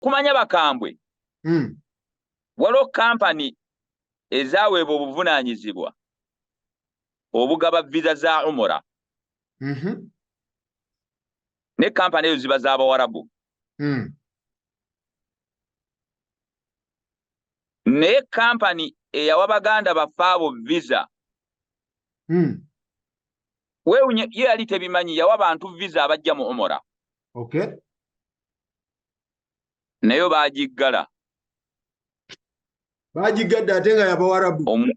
Okumanya bakambwe. Waliwo kampani ezaweebwa obuvunaanyizibwa obugaba visa za umura. Ne kampani ezo ziba z'Abawarabu. Naye kampani eyawa baganda baffe abo visa, weewunye, ye yali tebimanyi, yawa bantu visa abajja mu umura. Nayo baagiggala. Bagigadde ate nga yabawarabu.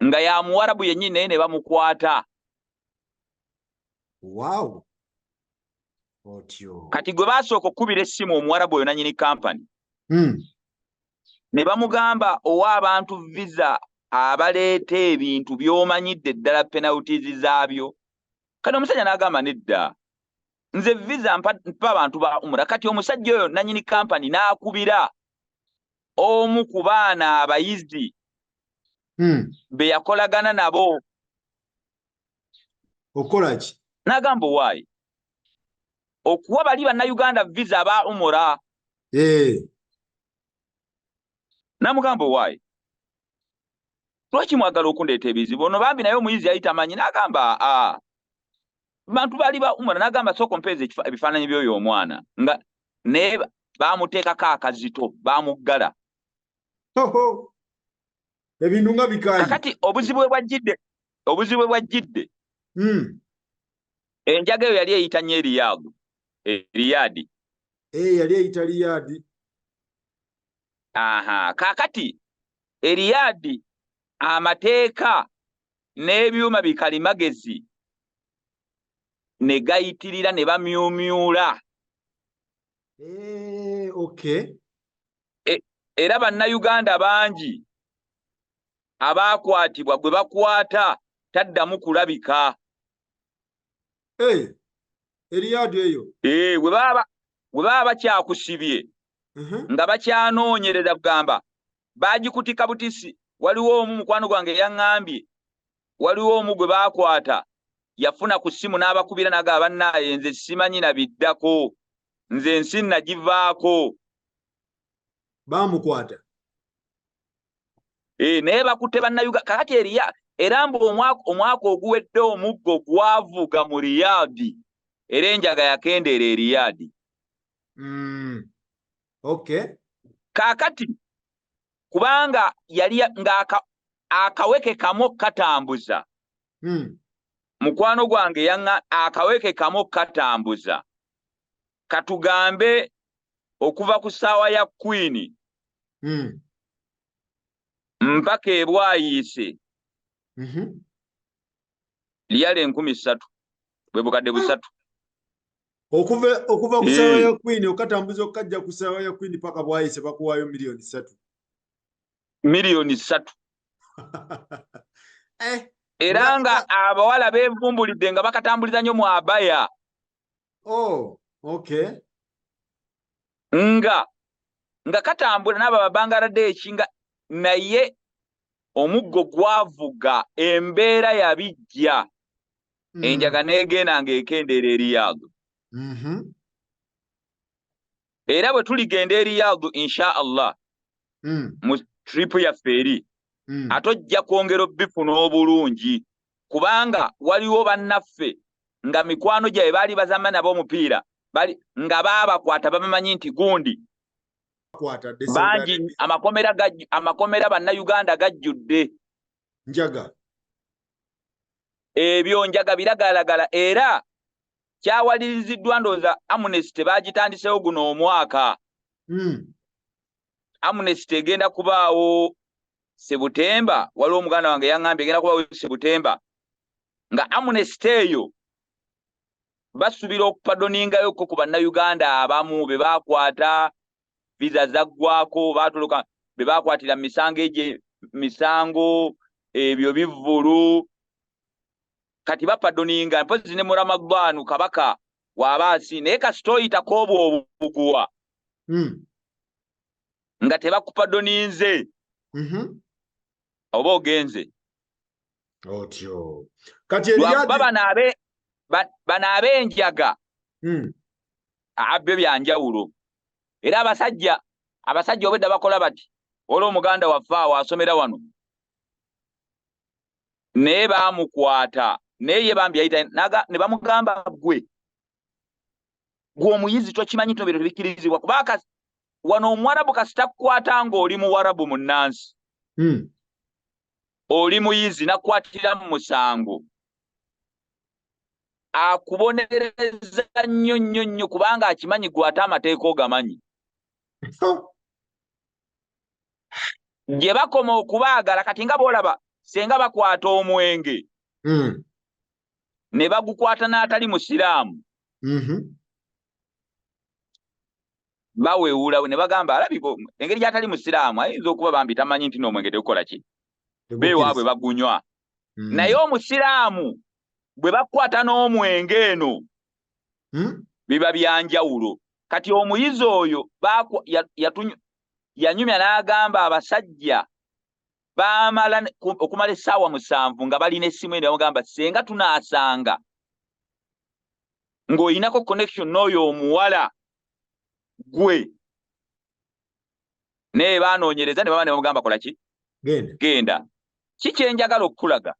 Nga ya muwarabu yennyini, naye ne bamukwata. Wow, otyo. Kati gwe baasooka okukubira essimu, omuwarabu oyo nannyini kampani, ne bamugamba, "Owa abantu visa abaleeta ebintu by'omanyidde ddala penalties zaabyo." Kati omusajja n'agamba, "Nedda, nze visa mpa abantu ba umura." Kati omusajja oyo nannyini kampani n'akubira omu ku baana abayizi be yakolagana nabo. Okola ki? N'agamba, "Owaayi, okuwa bali bannayuganda visa aba umura." N'amugamba, "Owaayi, lwaki mwagala okundeeta ebizibu?" Ono bambi naye omuyizi yali tamanyi. N'agamba, "Aa, bantu baali ba umura." N'agamba, "Sooka ompeeza ebifaananyi by'oyo omwana." Nga naye bamuteekako akazito, bamuggala. Hoho, ebintu nga bikayi. Kakati obuzibu bwe bwajjidde, enjaga eyo yali eyita nnyo Eriyaagu, Eriyaadi. Eh, yali eyita Riyaadi. Aha, kaakati Eriyaadi amateeka n'ebyuma bikalimagezi ne gayitirira ne bamyumyula. Eh, okay. Era bannayuganda bangi abaakwatibwa, gwe bakwata taddamu kulabika. Eh, Eriyaadi eyo. Eh, bwe baba bakyakusibye, nga bakyanoonyereza, kugamba bagikutika butisi. Waliwo omu mukwano gwange yaŋŋambye, waliwo omu gwe baakwata, yafuna ku ssimu n'abakubira n'agamba, "Bannaaye, nze simanyi na biddako, nze ensi nagivaako." Bamukwata. Eh, naye bakutte bannayuganda. Kakati eriya era mbu omwaka oguwedde omuggo gwavuga mu Riyaadi, era enjaga yakendeera Eriyaadi. Kaakati kubanga yali nga akaweke kamu katambuza, mukwano gwange yaŋŋa, akaweke kamu katambuza, katugambe okuva ku ssaawa ya Queen mpaka ebwayiise, liyala 3000, bwe bukadde 3. Okuva ku ssaawa ya Queen okatambuza okajja ku ssaawa ya Queen paka bwayise, bakuwaayo miliyoni 3? Miliyoni 3. Eh, Era nga abawala beevumbulidde nga bakatambuliza nnyo mu abaya. Oh, okay. Nga katambula n'abo Ababangaladeshi, nga naye omuggo gwavuga, embeera yabijja, enjaga n'egenda ng'ekendeera Eriyadu. Era bwe tuligenda Eriyadu, insha Allah, mu trip yaffe eri, ate ojja kwongera obifuna obulungi, kubanga waliwo bannaffe nga mikwano gyabwe baali bazamba nabo omupiira, bali nga baabakwata, babamanyi nti gundi. Kwata dde Saudi Bangi. Arabia. Amakomera bannayuganda gajjudde. Njaga. Ebyo njaga biragalagala, era kyawaliriziddwa, ndowooza amnesty bagitandisewo guno omwaka. Amnesty egenda kubaawo Sebutemba. Waliwo omuganda wange yaŋŋambye egenda kubaawo Sebutemba, nga amnesty eyo basuubira okupadoningayoko ku bannayuganda abamu be baakwata, visa zaggwako, baatoloka, be baakwatira mu misango egye, misango ebyo bivvulu. Kati bapadoninga mpozi ne mu Ramadanu kabaka waaba asi, naye kasita oyitako obwo obuguwa nga tebakupadoninze, oba ogenze. Otyo kati Lwakuba Eriyadi bano ab'enjaga, abyo byanjawulo. Era abasajja obwedda bakola bati, olwo omuganda waffe awo asomera wano naye baamukwata, naye ye bambi yayita ne bamugamba, gwe omuyizi tokimanyi nti bino tebikkirizibwa, kuba wano omuwarabu kasita kukwata ng'oli muwarabu munnansi, oli muyizi nakukwatira mu musango, akubonereza nnyo nnyo nnyo, kubanga akimanyi gwe ate amateeka ogamanyi. Gye bakoma okubaagala kati nga bw'olaba senga bakwata omwenge ne bagukwata n'atali musiraamu, baweewula ne bagamba alabika engeri gy'atali musiraamu ayinza okuba bambi tamanyi nti n'omwenge tegukola ki, beewaabwe bagunywa. Naye omusiraamu bwe bakwata n'omwenge eno biba byanjawulo. Kati omuyizi oyo yanyumya n'agamba abasajja baamala okumala essaawa 7 nga balina essimu eno, bamugamba senga tunaasanga ng'oyinako connection n'oyo omuwala gwe, naye baanoonyereza ne baba ne bamugamba kola ki, genda. Ki kye njagala okukulaga,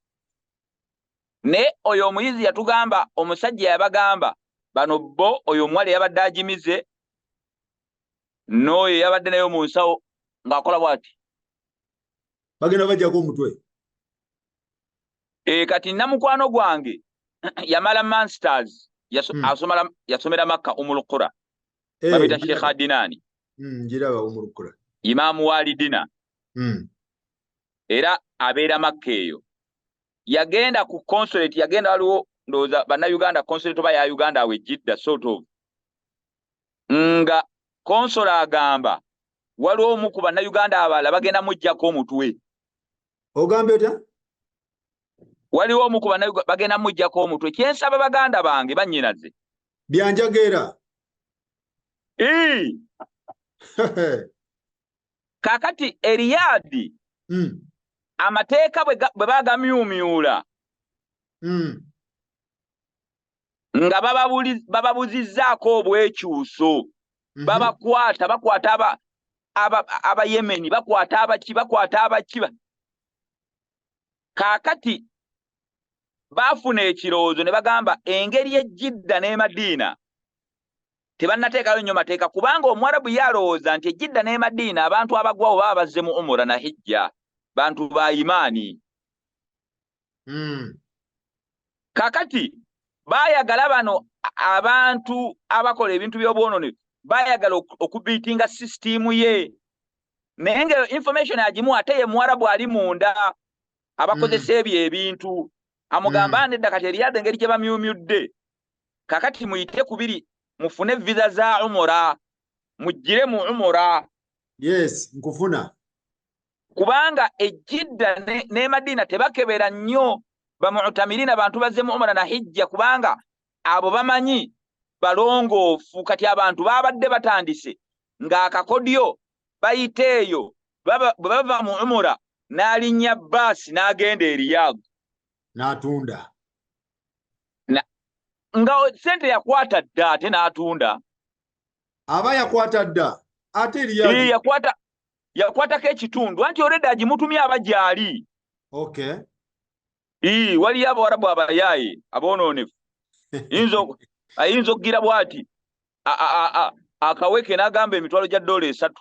naye oyo omuyizi yatugamba omusajja yabagamba bano bo oyo omuwala yabadde agimize n'oyo yabadde nayo mu nsawo ng'akola bw'ati, bagenda bajjako omutwe. Kati namukwano gwange yamala masters, yasomera Makka Ummul Qura, babita Sheikh Adinani, njiraba Ummul Qura, Imaamu Walidina, era abeera Makka eyo. Yagenda ku consulate, yagenda waliwo ndowooza bannayuganda consulate oba ya Uganda awo e Jidda sort of, nga consul agamba waliwo omu ku bannayuganda abalala bagenda muggyako omutwe. Ogambye otya? Waliwo omu ku bannayuganda bagenda muggyako omutwe. Kyensaba baganda bange bannyinaze, byanjageera. Kaakati Eriyaadi amateeka bwe bagamyumyula nga bababuzizzaako obwekyuso, babakwata, bakwata Abayemeni, bakwata abaki, bakwata abaki. Kaakati baafuna ekirowoozo ne bagamba engeri ejjidda ne Madiina tebannateekayo nnyo mateeka, kubanga omuwarabu ye alowooza nti ejjidda ne Madiina abantu abagwawo baba bazze mu umura na hijja, bantu ba imaani. Kaakati baayagala bano abantu abakola ebintu by'obwonoone, baayagala okubiitinga sisitiimu ye, naye nga information agimu ate ye muwarabu ali munda abakozesa ebyo ebintu amugamba nedda. Kati Eriyadde engeri gye bamyumyudde, kakati muyite kubiri mufune visa za umura, mugire mu umura. Yes, nkufuna. Kubanga ejjidda ne Madiina tebakebera nnyo bamutamirina bantu bazze mu umura na hijja, kubanga abo bamanyi balongoofu. Kati abantu babadde batandise ng'akakodyo bayita eyo bwe bava mu umura n'alinnya baasi n'agenda e Riyadh n'atunda, nga sente yakwata dda ate n'atunda. Aba yakwata dda ate Riyadh yakwatako ekitundu, anti already agimutumye aba gy'ali. Okay. Waliyo abawarabu abayaaye aboonoonefu, ayinza okugira bw'ati akaweke n'agamba emitwalo gya $3.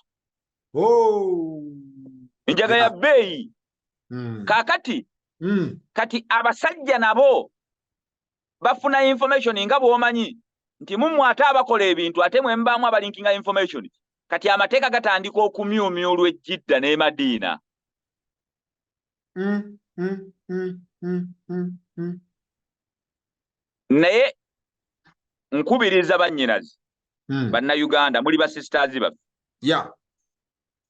Enjaga ya bbeeyi. Kaakati kati abasajja nabo bafuna information nga bw'omanyi nti mummwe ate abakola ebintu ate mwe mubaamu abalinkinga information. Kati amateeka gatandika okumyumyulwa ejjidda ne Madiina. Naye nkubiriza bannyinazi bannayuganda, muli ba sisters baffe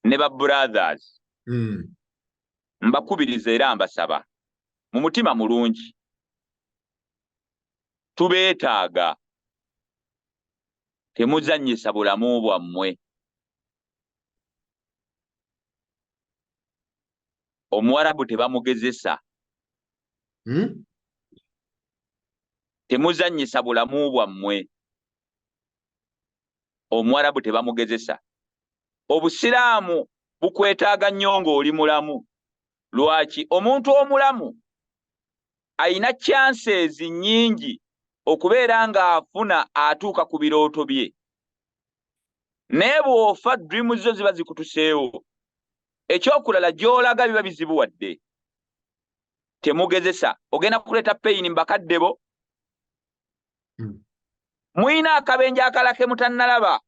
ne ba brothers, mbakubiriza era mbasaba mu mutima mulungi, tubeetaaga, temuzannyisa bulamu bwammwe. Omuwarabu tebamugezesa. Temuzannyisa bulamu bwammwe. Omuwarabu tebamugezesa. Obusiraamu bukwetaaga nnyo ng'oli mulamu. Lwaki? Omuntu omulamu ayina chances nnyingi okubeera ng'afuna atuuka ku birooto bye. Naye bw'ofa, dream zo ziba zikutuseewo. Ekyokulala, gy'olaga biba bizibuwadde. Temugezesa, ogenda kuleeta pain mu bakadde bo. Muyina akabenje akalala ke mutannalaba.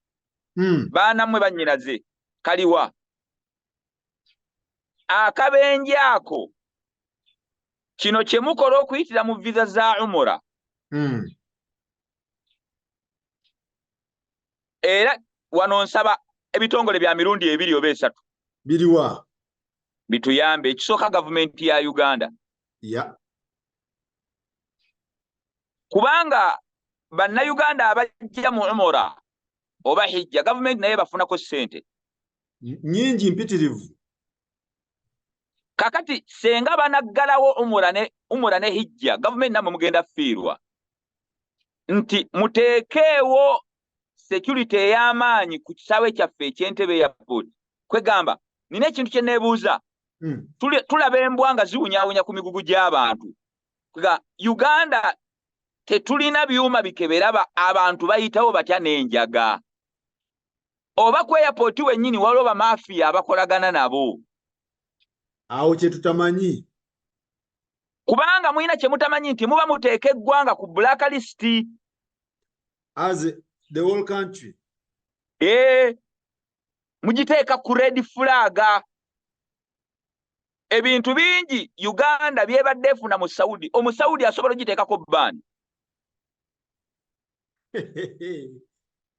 Baana mmwe, bannyinaze, kaliwa akabenje ako? Kino kye mukola okuyitira mu visa za umura. Era wano nsaba ebitongole bya mirundi ebiri oba esatu. Biriwa? Bituyambe. Ekisooka, gavumenti ya Uganda. Kubanga Bannayuganda abajja mu umura oba hijja, gavumenti naye bafunako ssente. Nyingi, mpitirivu. Kakati senga banaggalawo umura ne hijja, gavumenti nammwe mugenda fiirwa. Nti muteekeewo security ey'amaanyi ku kisaawe kyaffe eky'Entebe Airport. Kwegamba nina ekintu kye neebuuza. Tulaba embwa nga ziwunyaawunya ku migugu gy'abantu. Kwega Uganda tetulina byuma bikebera abantu bayitawo batya n'enjaga? Oba ku airport wennyini waliwo bamafiya abakolagana nabo? Awo kye tutamanyi. Kubanga mulina kye mutamanyi nti muba muteeka eggwanga ku blacklist. As the whole country. Ee, mugiteeka ku red flag. Ebintu bingi Uganda byebadde efuna mu Saudi, Omusaudi asobola ogiteekako ban.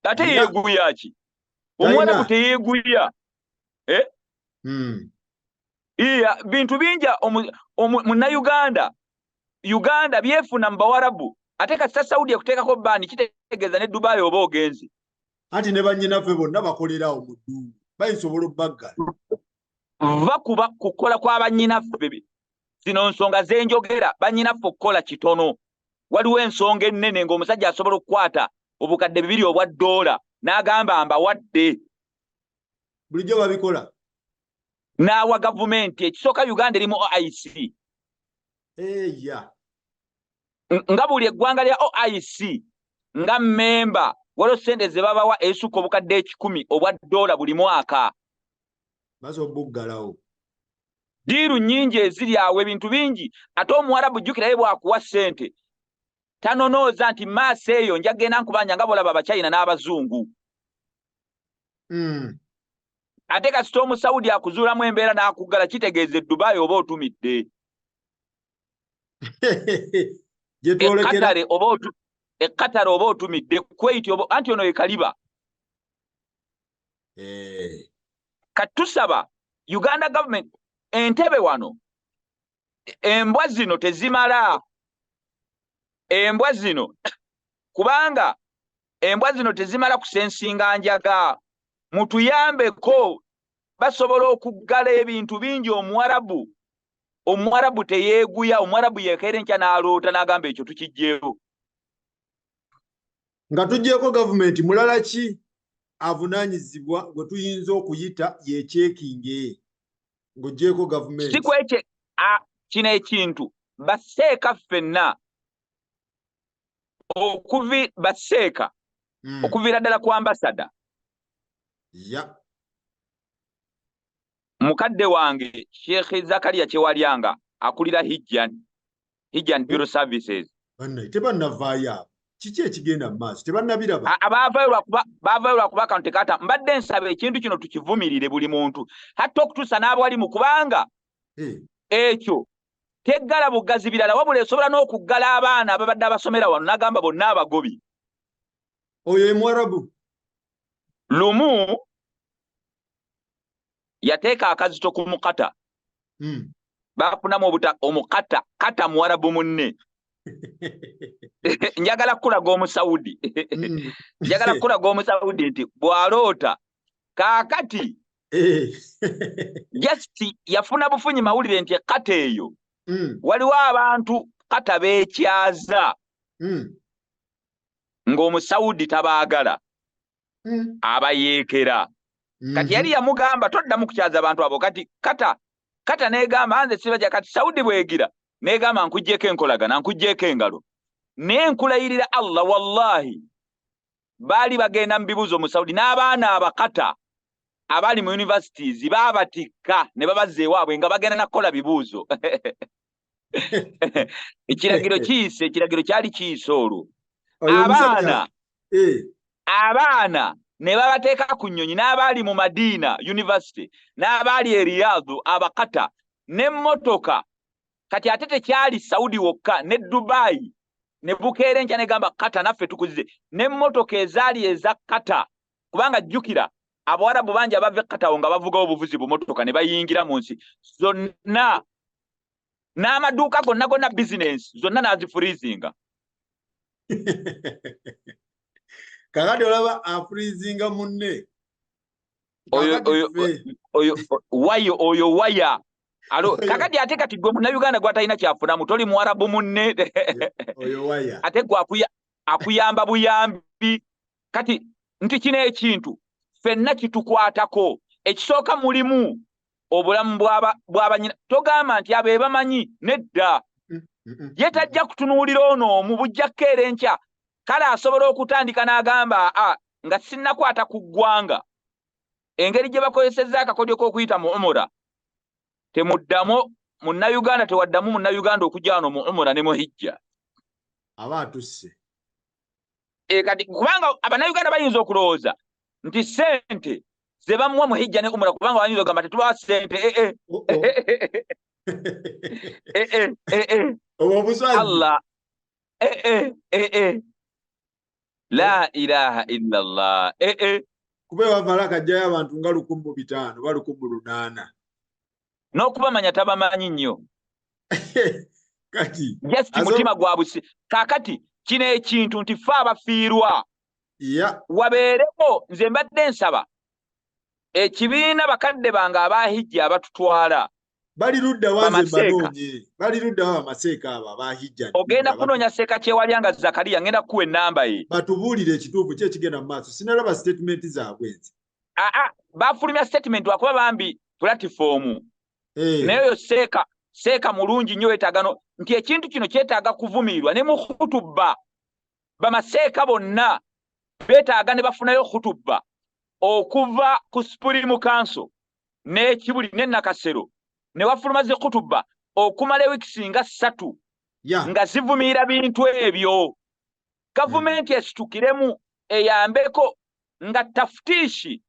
Ate yeeguya ki? Omuwarabu teyeeguya, eh? Iya, bintu bingi Munnayuganda, Uganda byefuna mu bawarabu, ate kasita Saudi ekuteekako ban, kitegeeza ne Dubai oba ogenze. Anti ne bannyinaffe bonna bakolerawo mu ddungu, bayisobola obbaggala. Va kuba kukola kwa bannyinaffe. Zino nsonga zenjogera, bannyinaffe okukola kitono. Waliwo ensonga ennene ng'omusajja asobola okukwata 2000 obwa ddoola n'agamba, "Mbawadde." Bulijjo babikola. N'awa gavumenti. Ekisooka, Uganda eri mu OIC. Eya. Nga buli eggwanga lya OIC, nga memba, waliwo sente ze babawa esukka 100,000 obwa ddoola buli mwaka. Basobola obuggalawo. Deal nnyingi eziri awo, ebintu bingi. Ate Omuwarabu, jjukirayo, bw'akuwa ssente tanonooza nti maaso eyo njagenda nkubanja, nga bolaba Abachina n'Abazungu. Ate kasita Omusaudi akuzuulamu embeera n'akuggala, kitegeeza e Dubai oba otumidde. Gyetwolekera. E Katale oba otumidde, Kuwait oba, anti ono ye kaliba. Kati tusaba Uganda government, Entebe wano, embwa zino tezimala. Embwa zino, kubanga embwa zino tezimala kusensinga njaga. Mutuyambeko, basobola okuggala ebintu bingi. Omuwarabu teyeeguya. Omuwarabu yekeera enkya n'aloota n'agamba, "Ekyo tukiggyeewo." Nga tuggyeko gavumenti, mulala ki avunaanyizibwa gwe tuyinza okuyita yekyekinge ng'oggyeko Si gavumenti? Kwekye kino ekintu baseeka ffenna okuvi baseeka okuviira ddala ku ambasada. Mukadde wange Sheikh Zakaria Kyewalyanga akulira Hijjan Bureau Services. Bannaye, tebannavaayo abo. Kiki ekigenda mu maaso? Tebannabiraba. Baavaayo lwakuba akantu tekata. Mbadde nsaba ekintu kino tukivumirire, buli muntu, hatta okutuusa n'abawalimu, kubanga ekyo teggala bugazi birala, wabula esobola n'okuggala abaana ababadde abasomera wano, n'agamba bonna abagobi. Oyo emuwarabu. Lumu yateeka akazito ku mukata. Bafunamu obuta omukata kata muwarabu munne. Njagala kukulaga Omusaudi. Njagala kukulaga Omusaudi nti bw'aloota kaakati just yafuna bufunyi mawulire nti ekata eyo waliwo abantu kata beekyaza ng'Omusaudi tabaagala. Abayeekera kati yali yamugamba toddamu kukyaza abantu abo. Kati kata kata negamba nze sibaja. Kati Saudi bwegira negamba nkuggyeko enkolagana, nkuggyeko engalo, naye nkulayirira Allah, wallahi baali bagenda mu bibuuzo mu Saudi n'abaana abakata abali mu universities baabatikka ne babazza ewaabwe nga bagenda nakukola bibuuzo. Ekiragiro kiyise, ekiragiro kyali kiyise olwo. Abaana abaana ne babateeka ku nnyonyi, n'abaali mu Madiina University n'abaali e Riyadh abakata n'emmotoka. Kati ate tekyali Saudi wokka, ne Dubai ne bukeera enkya negamba Kata naffe tukuzize n'emmotoka ezaali eza Kata, kubanga jjukira Abawarabu bangi abava e Katawo nga bavugawo obuvuzi bumotoka ne bayingira mu nsi zonna, n'amaduuka gonna gonna, bizinensi zonna n'azifurizinga. Kakati olaba afurizinga munne. Oyo oyo oyo wayo oyo waya alo. Kakati ate kati gwe Munnayuganda gwatalina kyafunamu, toli Muwarabu munne. Oyo waya. Ate gwe akuyamba buyambi. Kati nti kino ekintu ffenna kitukwatako. Ekisooka mulimu obulamu bw'abanyina. Togamba nti abo ebamanyi nedda. Ye tajja kutunuulira ono omu bujja kukeera enkya. Kale asobola okutandika n'agamba a nga sinnakwata ku ggwanga, engeri gye bakozesezza akakodyo k'okuyita mu umura, temuddamu Munnayuganda, tewaddamu Munnayuganda okujja wano mu umura ne mu hijja. Aba atusse. E, kati kubanga Abannayuganda bayinza okulowooza nti ssente ze bamuwa mu hijja ne umura, kubanga bayinza okugamba tetubawa ssente. Allah, la ilaha illa Allah. Kuba ewavalo akajjayo abantu nga 1500 oba 1800. N'okubamanya tabamanyi nnyo. Kati just mutima gwa busi. Kakati kino ekintu nti fe abafiirwa wabeereko. Nze mbadde nsaba ekibiina, bakadde bange abahijja abatutwala. Bali ludda wanze banoonye, bali ludda wa bamaseeka abo abahijja? Ogenda kunoonya Seeka Kyewalya nga Zakariya, ngenda kukuwa ennamba ye. Batubuulire ekituufu ki ekigenda mu maaso. Sinalaba statement zaabwe nze. Aa, bafulumya statement wakuba bambi platform. Naye oyo seeka, seeka mulungi nnyo. Weetaaga no nti ekintu kino kyetaaga kuvumirirwa ne mu khutubba. Bamaseeka bonna beetaaga ne bafunayo khutubba okuva ku Supreme Council n'Ekibuli ne Nakasero, ne wafuluma zi khutubba okumala ewiikisi nga 3 nga zivumirira bintu ebyo. Gavumenti esitukiremu eyambeko nga tafutiishi,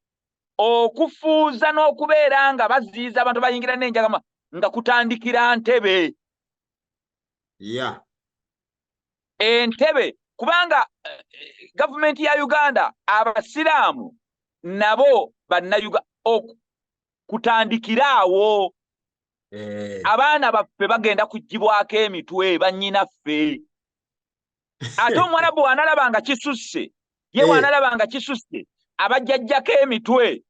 okufuuza n'okubeera nga baziyiza abantu bayingira n'enjagama nga kutandikira Ntebe. Entebe, kubanga gavumenti ya Uganda, Abasiraamu nabo Bannayuga, kutandikira awo. Abaana baffe bagenda kugibwako emitwe bannyinaffe. Ate omwana bwe wanalaba nga kisusse ye, wanalaba nga kisusse abajjajjako emitwe,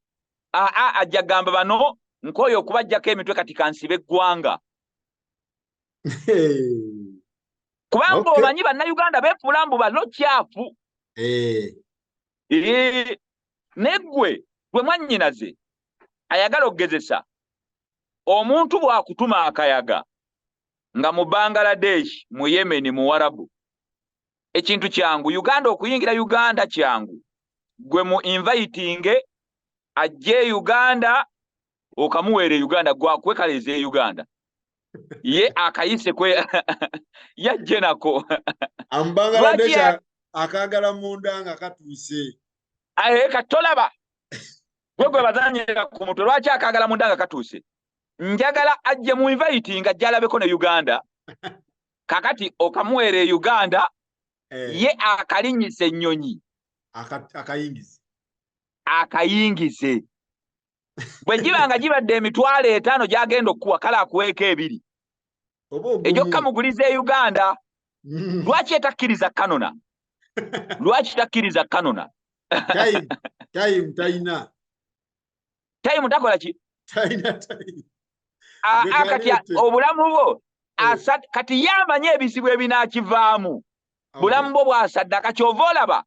aa ajja gamba bano nkooyo okubajjako emitwe, kati kansibe eggwanga. Kubanga omanyi Bannayuganda beefuula mbu balo kyafu. Naye ggwe gwe mwannyinaze ayagala okugezesa omuntu bw'akutuma akayaga nga mu Bangladesh, mu Yemen, mu Warabu, ekintu kyangu. Uganda, okuyingira Uganda kyangu. Gwe mu invitinge ajje e Uganda, okamuweera e Uganda, gwakwekaleeza e Uganda, ye akayise kwe yajje nako. Amubangladesh akagala munda nga katuuse. Aye kati tolaba gwe gwe bazanyira ku mutwe. Lwaki akagala munda nga katuuse? Njagala ajje mu invite nga ajje alabeko ne Uganda. Kakati okamuweera e Uganda, ye akalinnyisa ennyonyi. Akayingize. Akayingize. Bwe giba nga gibadde 50,000 gyagenda okukuwa, kale akuweeko 2 oba ogumu. Egyokka muguliza e Uganda. Lwaki etakkiriza kanona? Lwaki takkiriza kanona? Time, time talina. Time takola ki? Talina time. Aa, Gwe kati kaleete. obulamu bwo kati ye amanyi ebizibu ebinaakivaamu. Bulamu bwo bwasaddaka, kyova olaba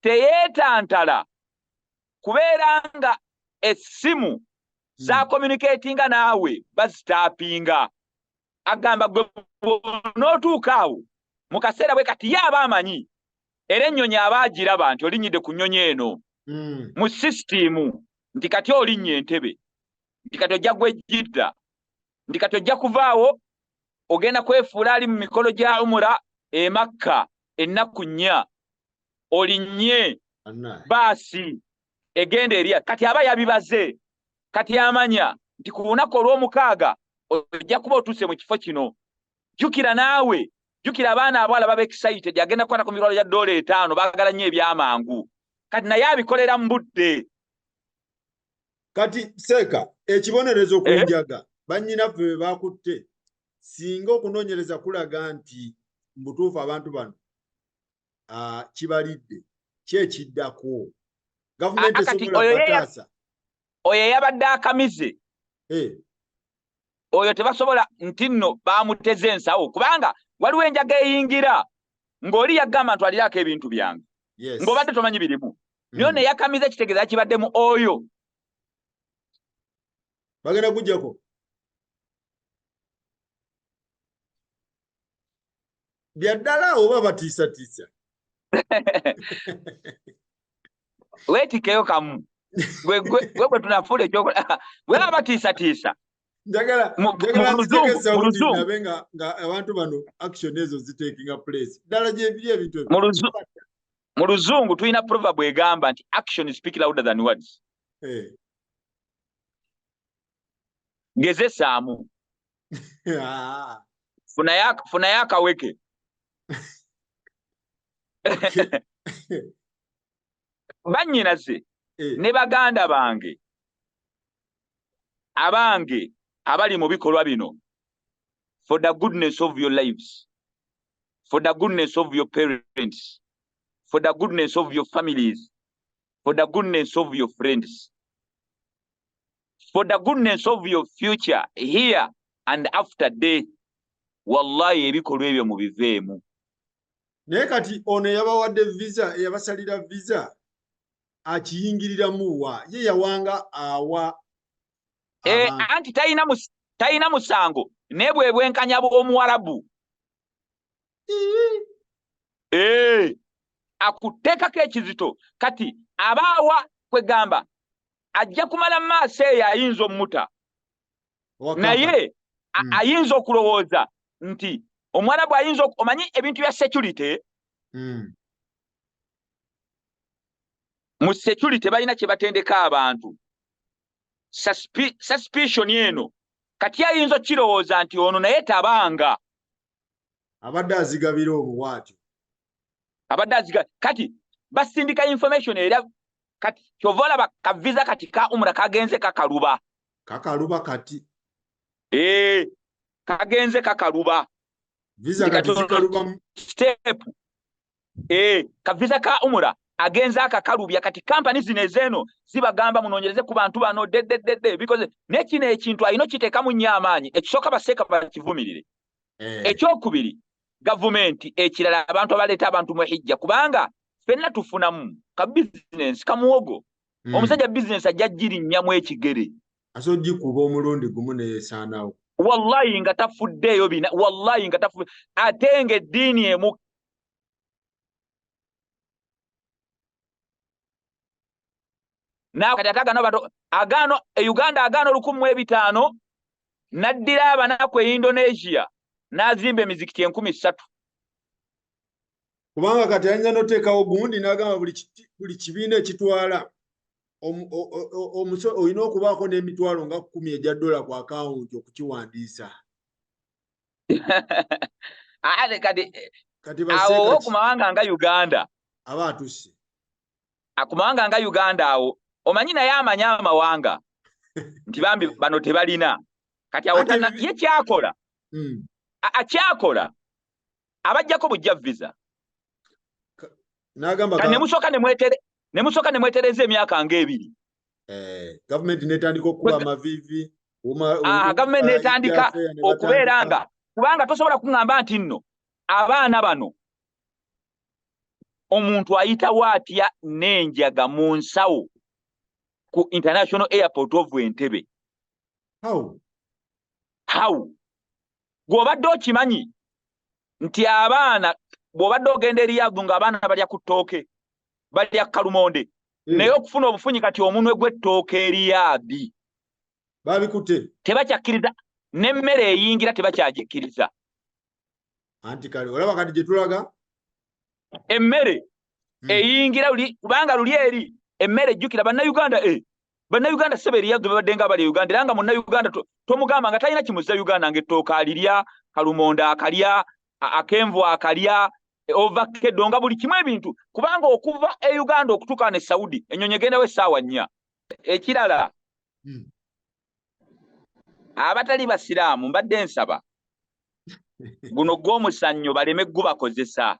teyeetantala. Kubeera nga essimu zakommunicatinga naawe bazitappinga. Agamba gwe n'otuuka awo mu kaseera bwe kati, ye aba amanyi, era ennyonyi aba agiraba nti olinnyidde ku nnyonyi eno mu sisitimu, nti kati olinnya entebe, nti kati ojja gwejjidda, nti kati ojja kuvaawo ogenda kwefuula ali mu mikolo gya umura e Makka ennaku 4, olinnye baasi egenda eriya. Kati aba yabibaze, kati amanya nti ku lunaku olw'omukaaga ojja kuba otuuse mu kifo kino. Jjukira naawe, jjukira abaana abawala baba excited, agenda kukwata ku mitwalo gya $5, baagala nnyo ebyamangu. Kati naye abikolera mu budde. Kati seeka ekibonerezo ku njaga, bannyinaffe be bakutte, singa okunoonyereza kulaga nti mu butuufu abantu bano kibalidde, ki ekiddako? Gavumenti esobola bataasa? Oyo eyabadde akamize, oyo tebasobola nti nno bamuteze ensawo, kubanga waliwo enjaga eyingira ng'oli yagamba ntwalirako ebintu byange, ng'obadde tomanyi birimu. Naye neyakamize kitegeeza kibaddemu oyo. Bagenda kujjako byaddala oba batiisatiisa? Weetikeyo kamu gwe gwe tunafuula ekyokola gwe batiisatiisa. Njagala nzitegesabe nga abantu bano action ezo zitakinga place ddala gyebiri ebintu. Mu Luzungu tulina proverb egamba nti "Action speak louder than words." Gezesaamu. Funayo akaweke. Bannyinaze ne baganda bange, abange abali mu bikolwa bino, for the goodness of your lives, for the goodness of your parents, for the goodness of your families, for the goodness of your friends, for the goodness of your future here and after death, wallahi ebikolwa ebyo mubiveemu. Naye kati ono eyabawadde visa, eyabasalira visa, akiyingiriramu wa? Ye yawanga awa? Anti talina musango, naye bwe bwenkanya bw'omuwarabu. Akuteekako ekizito. Kati abaawa kwegamba ajja kumala maaso eyo, ayinza omuta, naye ayinza okulowooza nti omuwarabu ayinza, omanyi ebintu bya security, mu security balina kye batendeka abantu, suspicion eno. Kati ayinza okirowooza nti ono naye tabanga abadde azigabira obuwaatyo. Abadde aziga. Kati basindika information era kati kyova olaba kaviza kati ka umura kagenze kakaluba. Kakaluba kati. Ee, kagenze kakaluba. Visa kati zikaluba. Step, ee, kaviza ka umura agenze akakalubya. Kati kampani zino ezeeno zibagamba munoonyereze ku bantu bano deddededde bikoze. Naye kino ekintu alina okiteekamu nnyo amaanyi. Ekisooka, baseeka bakivumirire. Ekyokubiri, gavumenti. Ekirala, abantu abaleeta abantu mu hijja, kubanga ffenna tufunamu ka bizinensi kamuwogo. Omusajja bizinensi ajja girinnyamu ekigere. Asobola ogikuba omulundi gumu neyesaanawo. Wallahi nga tafuddeeyo bina, wallahi nga tafudde, ate nga eddiini emu kati ate agano bato agano e Uganda agano 1500, n'addira abanaku e Indonesia n'azimba emizikiti 3000. Kubanga kati ayinza noteekawo gundi n'agamba buli kibiina ekitwala olina okubaako n'emitwalo nga 10 egya dola ku akawunti okukiwandiisa. Ate kati awo ku mawanga nga Uganda aba atusse. Ku mawanga nga Uganda awo, omanyi naye amanyi amawanga nti bambi bano tebalina. Kati awo ye kyakola, akyakola abajjako bujja visa. Nemusooka nemwetereza emyaka nga 2. Gavumenti netandika okukuba amaviivi. Gavumenti netandika okubeera nga, kubanga tosobola kuŋŋamba nti nno abaana bano omuntu ayitawo atya n'enjaga mu nsawo. Ku International Airport of Entebbe. How? How? Gw'obadde okimanyi nti abaana, bw'obadde ogenda e Riyadh, ng'abaana balya ku ttooke, balya kalumonde, naye okufuna obufunyi kati omunwe gw'ettooke e Riyadh Babikutte. Tebakyakkiriza, n'emmere eyingira tebakyagikkiriza. Anti kale olaba kati gye tulaga. Emmere eyingira luli, kubanga luli eri emmere, ejjukira Bannayuganda, Bannayuganda sebe, e Riyadh babadde nga abali e Uganda, era nga Munnayuganda tomugamba nga talina kimuzza Uganda, ng'ettooke alirya, kalumonde akalya, akenvu akalya, ovakkedo, nga buli kimu ebintu, kubanga okuva e Uganda okutuuka ne Saudi ennyonyi egendawo essaawa 4. Ekirala, abatali basiraamu, mbadde nsaba guno gw'omusannyo baleme gubakozesa.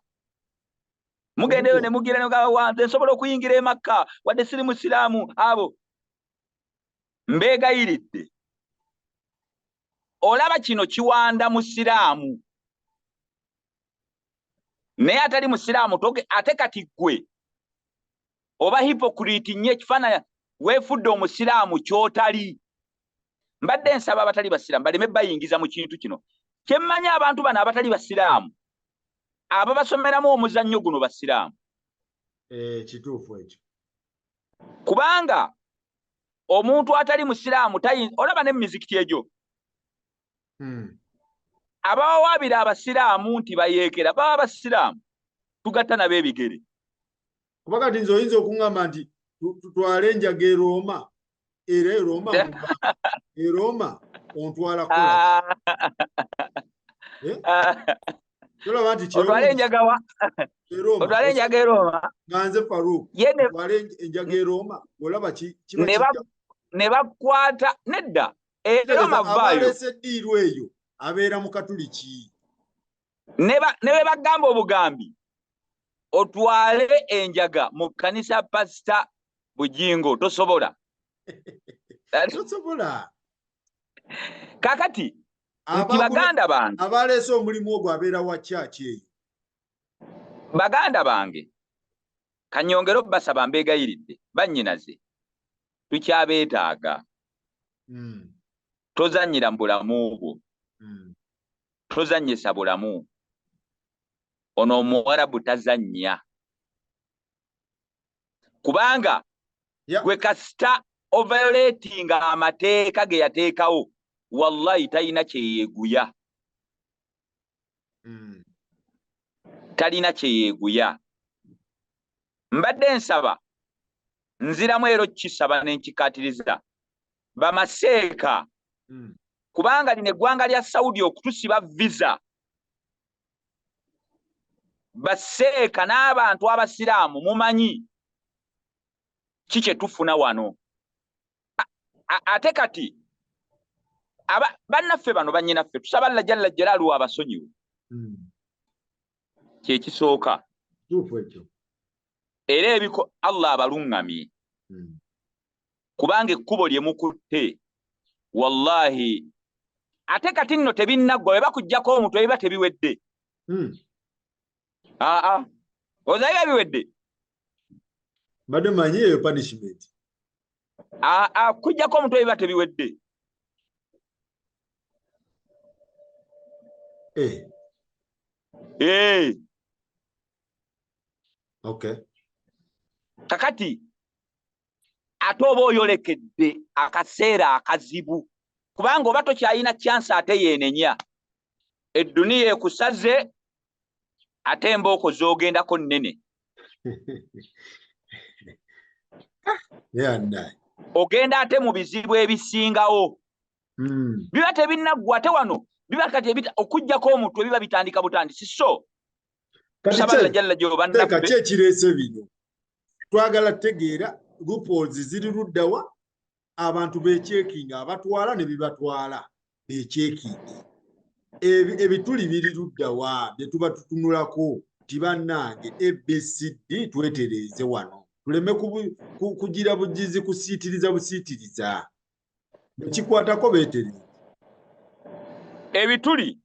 Mugendeyo ne mugira negamba, "Wanze nsobola okuyingira e Makka wadde siri musiraamu." Abo mbeegayiridde, olaba kino kiwanda musiraamu, naye atali musiraamu toge. Ate kati ggwe oba hypocrite nnyo, ekifaananya weefudde omusiraamu ky'otali. Mbadde nsaba abatali basiraamu baleme bayingiza mu kintu kino. Kyemmanyi, abantu bano abatali basiraamu ababasomeramu omuzannyo guno basiraamu. Kituufu ekyo. Kubanga omuntu atali musiraamu olaba n'emizikiti egyo, abawawaabira abasiraamu nti bayeekera baba basiraamu, tugatta nabo ebigere. Kuba kati nze oyinza okuŋŋamba nti tutwale enjaga e Rooma, era e Rooma e Rooma ontwala kukola ki? Eh? Tolaba nti Otwale enjaga wa? E Rooma. Otwale enjaga e Rooma? Nga nze Farouk, Ye otwale enjaga e Rooma, olaba kiba ne bakwata nedda e kitegeeza Rooma vaayo. Abaleese eddiiru eyo abeera mu Katuliki. Ne bwe bagamba obugambi otwale enjaga mu kkanisa, Pasita Bujingo, tosobola. Tosobola. Kakati nti baganda bange, Abaleese omulimu ogwo abeera wa kyaki eyo. Baganda bange, kanyongere obbasaba, mbeegayiridde, bannyinaze, tukyabeetaaga. Tozannyira mu bulamu bwo. Tozannyisa bulamu. Ono omuwarabu tazannya, kubanga gwe kasita oviolatinga amateeka ge yateekawo, wallahi talina kyeyeeguya. Talina kyeyeeguya. Mbadde nsaba, nziramu era okukisaba nenkikatiriza bamaseeka, kubanga lino eggwanga lya Saudi okutusiba visa, baseeka n'abantu abasiraamu mumanyi ki kye tufuna wano. Ate kati bannaffe bano, bannyinaffe, tusaba Alla jalla jalaaluhu abasonyiwe. Kyekisooka. Kituufu ekyo. Era ebiko Allah abaluŋŋamye, kubanga ekkubo lye mukutte, wallahi, ate kati nno tebinnaggwa. Bwe bakuggyako omutwe biba tebiwedde. Aa, oza biba biwedde. Mbadde manyi eyo punishment. Aa, kuggyako omutwe biba tebiwedde. Ee. Kakati ate oba oyolekedde akaseera akazibu, kubanga oba tokyalina chance ate yeenenya. Edduniya ekusaze, ate embooko z'ogendako nnene. Yeah, naye. Ogenda ate mu bizibu ebisingawo. Biba tebinnaggwa. Ate wano biba kati okuggyako omutwe biba bitandika butandisi. So Kati tusaba Allah jalla teeka gy'obannaffe. Ki ekireese bino? Twagala tutegeera loopholes ziri luddawa, abantu beekyekinga, abatwala ne bibatwala beekyekinge. Ebituli biri luddawa bye tuba tutunulako nti bannange ABCD, twetereeze wano tuleme kugira bugizi kusiitiriza busiitiriza bekikwatako beetereeze. Ebituli,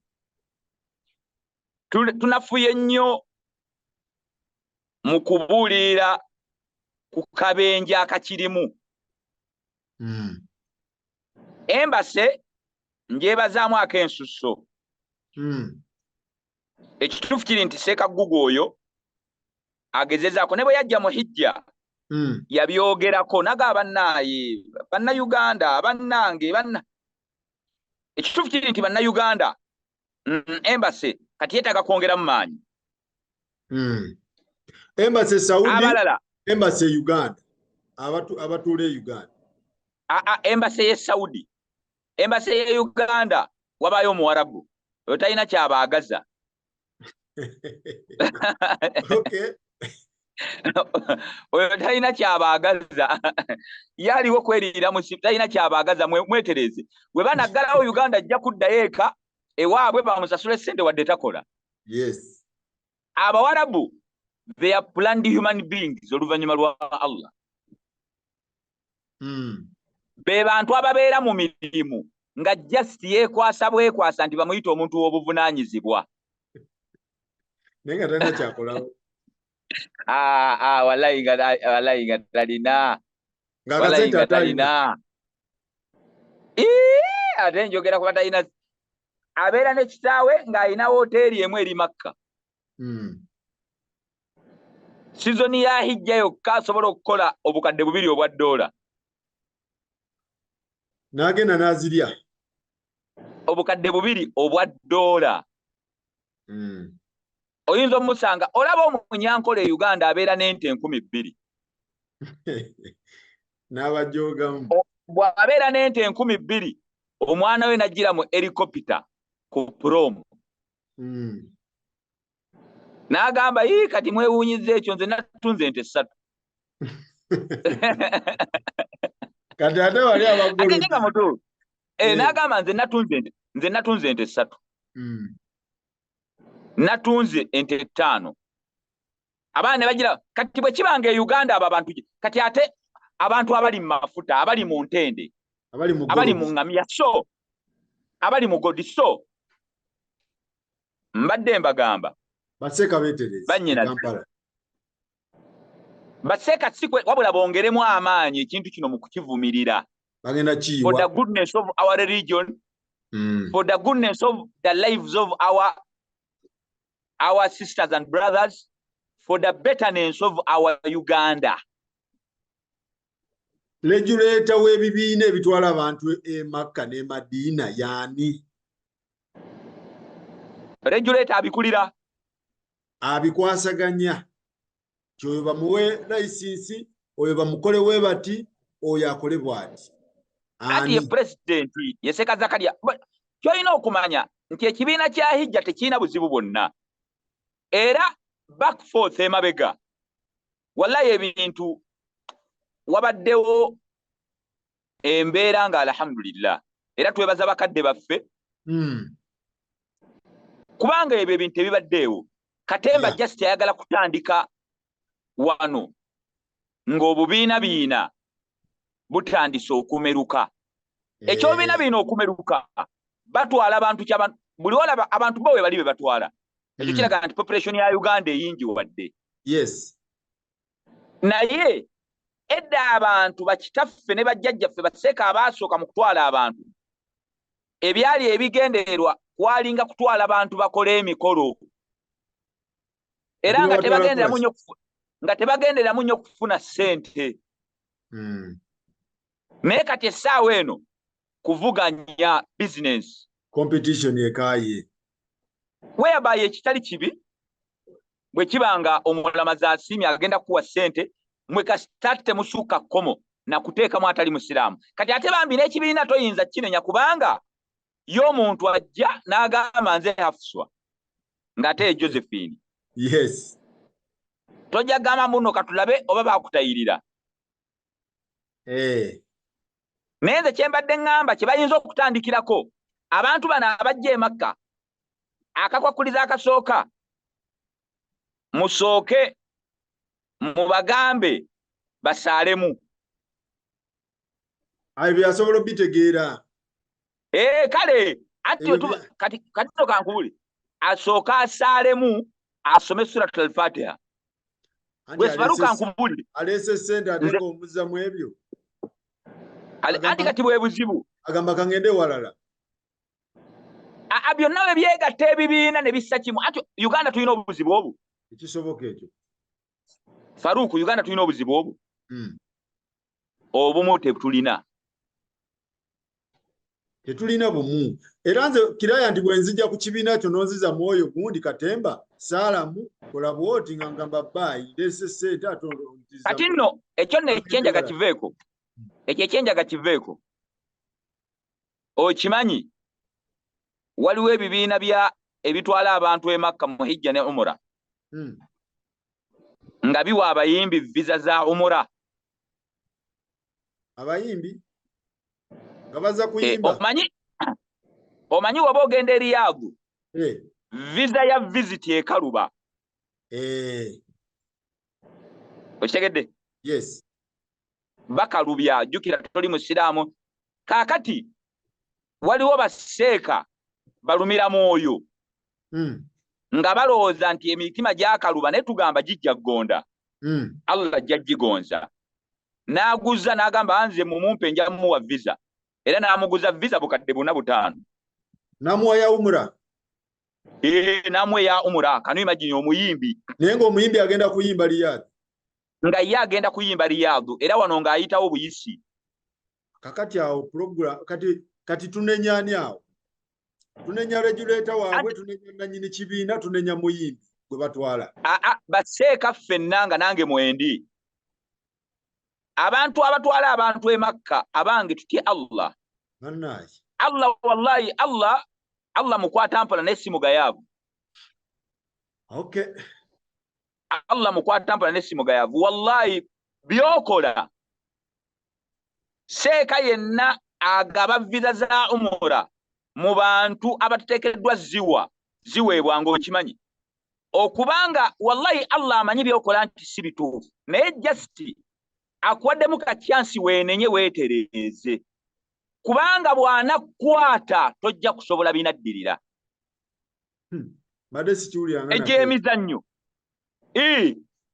tunafuye nnyo mu kubuulirira ku kabenje akakirimu. Embassy njebazaamu ak'ensusso. Ekituufu kiri nti Sekagugu oyo agezezaako ne bwe yajja mu hijja yabyogerako naga bannaaye bannayuganda bannange banna. Ekituufu kiri nti bannayuganda embassy kati yeetaaga kwongeramu maanyi. Embassy Saudi, abalala embassy Uganda, abatuula e Uganda. Embassy ye Saudi, embassy ye Uganda wabaayo omuwarabu oyo talina kyabaagaza. Oyo talina kyabaagaza, yaliwo kweriira mu talina kyabaagaza. Mwetereze bwe banaggalawo Uganda ajja kuddayo eka ewaabwe bamusasule ssente wadde takola. Abawarabu they are planned human beings oluvannyuma lwa Allah. Be bantu ababeera mu mirimu nga just yeekwasa bwekwasa nti bamuyita omuntu w'obuvunaanyizibwa. Naye nga talina kyakolawo. Wallahi nga talina. Wallahi nga talina. Ate njogera kuba talina. Abeera ne kitaawe ng'alina woteeri emu eri Makka. Sizoni ya hijja yokka asobola okukola obukadde 2 obwa dola. N'agenda n'azirya. Obukadde 2 obwa dola. Oyinza omusanga olaba omunyankole e Uganda abeera n'ente 2000. N'abajoogamu. Bw'abeera n'ente 2000 omwana we n'ajjira mu helicopter ku prom. N'agamba yii kati mwewuunyizza ekyo nze natunze ente 3. Kati ate wali abagolo. Ate nga mutu. N'agamba nze natunze ente 3. Natunze ente 5. Abaana ne bagira kati bwe kibanga e Uganda abo abantu kati ate abantu abali mu mafuta abali mu ntende abali mu ngamiya so abali mu godi so mbadde mbagamba baseeka beetereze Kampala. Baseeka si wabula bongeremu amaanyi ekintu kino mu kukivumirira. Bagenda kiyiwa. For the goodness of our religion, for the goodness of the lives of our sisters and brothers, for the betterness of our Uganda. Regulator w'ebibiina ebitwala abantu e Makka ne Madina y'ani? Regulator abikulira. Abikwasaganya. Oyo bamuwe license, oyo bamukole we bati, oyo akole bw'ati. Ati ye president ye Seka Zakaria. Ky'olina okumanya nti ekibiina kya hijja tekirina buzibu bwonna. Era back forth emabega. Wallahi ebintu wabaddewo embeera nga alhamdulillah. Era twebaza bakadde baffe. Kubanga ebyo ebintu ebibaddeewo. Katemba just ayagala kutandika wano ng'obubiina biina butandise okumeruka. Ekyobiina biina okumeruka batwala abantu ky'abantu buli olaba abantu bo we bali be batwala. Ekyo kiraga nti population ya Uganda eyingi wadde. Naye edda abantu bakitaffe ne bajjajjaffe baseeka abaasooka mu kutwala abantu. Ebyali ebigendererwa kwalinga kutwala abantu bakole emikolo. Era nga tebagenderamu nnyo kufuna ssente. Naye kati essaawa eno kuvuganya business. Competition ekaaye. Whereby ekitali kibi bwe kiba nga omulamazi asiimye agenda kuwa ssente mwe kasita temusukka kkomo na kuteekamu atali musiraamu. Kati ate bambi n'ekibiina toyinza kinenya kubanga ye omuntu ajja n'agamba nze Hafswa ng'ate ye Josephine. Tojja gamba muno katulabe oba baakutayirira. Naye nze kye mbadde ŋŋamba kye bayinza okutandikirako abantu bano abajja e Makka akakwakuliza akasooka musooke mubagambe basaalemu. Ayo byasobola obitegeera. Kale ati kati toka nkubuli asooka asaalemu asome Surat al-Fatiha. Bwe Faruka nkubuli alese sente ate ng'omuzza mu ebyo. Anti kati bwe buzibu. Agamba kangende walala. Byonna bwe byegatta ebibiina ne bissa kimu. Anti Uganda tulina obuzibu obwo. Ekisoboka ekyo. Faruku, Uganda tulina obuzibu obwo. Obumu tetulina. Tetulina bumu. Era nze kiraya nti bwe nzija ku kibiina kyo n'onziza mwoyo gundi katemba, saalamu, kola bw'oti nga ngamba baayi, ndeese ssente ate onziza. Kati nno ekyo nno ekyenjaga kiveeko. Ekyo ekyenjaga kiveeko. Okimanyi waliwo ebibiina bya ebitwala abantu e Makka mu Hijja ne Umura. Nga biwa abayimbi visa za Umura. Abayimbi nga baza kuyimba. Omanyi waba ogenda e Riyadh. Visa ya visit ekaluba. Okitegedde? Yes. Bakalubya, jjukira toli musiraamu. Kaakati waliwo basseeka balumira mwoyo. Nga balowooza nti emitima gyakaluba naye tugamba gijja kugonda. Allah ajja gigonza. N'aguza n'agamba nze mumumpe nja mmuwa visa. Era n'amuguza visa bukadde 405. N'amuwa ya umura. N'amuwa ya umura. Can you imagine omuyimbi? Naye ng'omuyimbi agenda kuyimba Riyadh. Nga ye agenda kuyimba Riyadh era wano ng'ayitawo buyisi. Kakati awo program kati tunenya ani awo? Tunenya regulator waabwe, tunenya nannyini kibiina, tunenya muyimbi gwe batwala. Baseeka ffenna nga nange mwendi. Abantu abatwala abantu e Makka abange tutye Allah. Bannaye. Allah wallahi Allah mukwata mpola naye si mugayaavu. Okay. Allah mukwata mpola naye si mugayaavu. Wallahi by'okola seeka yenna agaba visa za umura mu bantu abatuteekeddwa ziweebwa ng'okimanyi. Okubanga wallahi Allah amanyi by'okola nti si bituufu naye just akuwaddemu ka chance weenenye weetereeze. Kubanga bw'anakukwata tojja kusobola binaddirira. Mbadde sikiwuliranga nate. Egy'emizannyo.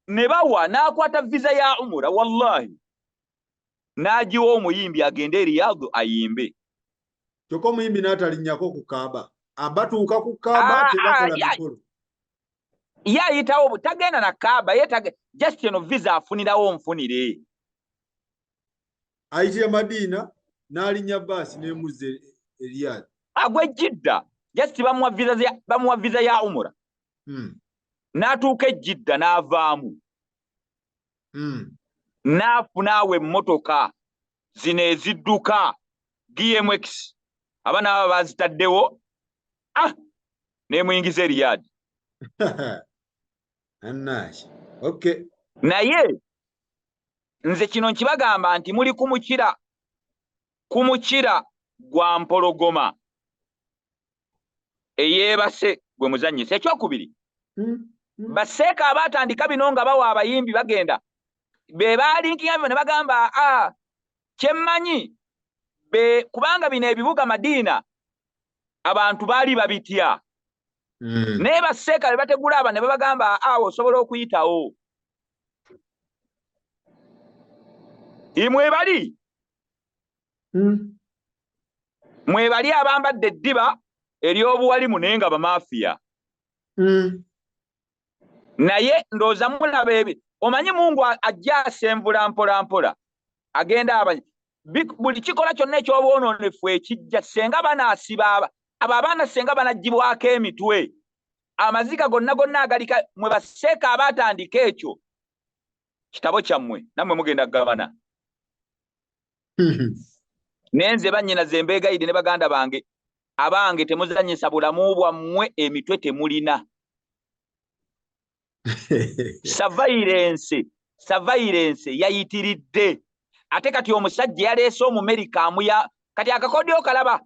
Ne bawa n'akwata visa ya umura wallahi. N'agiwa omuyimbi agende e Riyadh ayimbe. Kyokka omuyimbi n'atalinnyako ku Kaaba. Abatuuka ku Kaaba tebakola mikolo. Ye ayitawo tagenda na Kaaba, ye just eno visa afunirawo nfunire. Ayitira Madina n'alinnya baasi n'emuzza e Riyadh. Agwe Jidda, just bamuwa visa ya umura. N'atuuka e Jidda n'avaamu. N'afuna awo emmotoka zino ezidduka GMX abaana baba bazitaddewo, n'emuyingiza e Riyadh. Annaaki. Okay. Naye nze kino nkibagamba nti muli ku mukira gwa mpologoma eyeebase gwe muzannyisa. Ekyokubiri, baseeka abaatandika bino nga bawa abayimbi bagenda be baalinkinga bino ne bagamba, kyemmanyi kubanga bino ebibuga Madina abantu baali babitya. Naye baseeka be bategula aba ne babagamba, osobola okuyitawo. Mwebali. Mwebali abambadde eddiba ery'obuwalimu naye nga bamaafiya. Naye ndowooza mulaba ebi. Omanyi Mungu ajja asenvula mpola mpola. Agenda buli kikola kyonna eky'obwonoonefu ekijja senga banaasiba abo abaana senga banaggyibwako emitwe. Amaziga gonna gonna agalika mwe baseeka abaatandika ekyo. Kitabo kyammwe nammwe mugenda kugabana. Naye nze bannyinaze mbeegayidde ne baganda bange abange temuzannyisa bulamu bwammwe emitwe temulina. Surveillance yayitiridde. Ate kati omusajja yaleese Omumerika amuya kati akakodyo kalaba.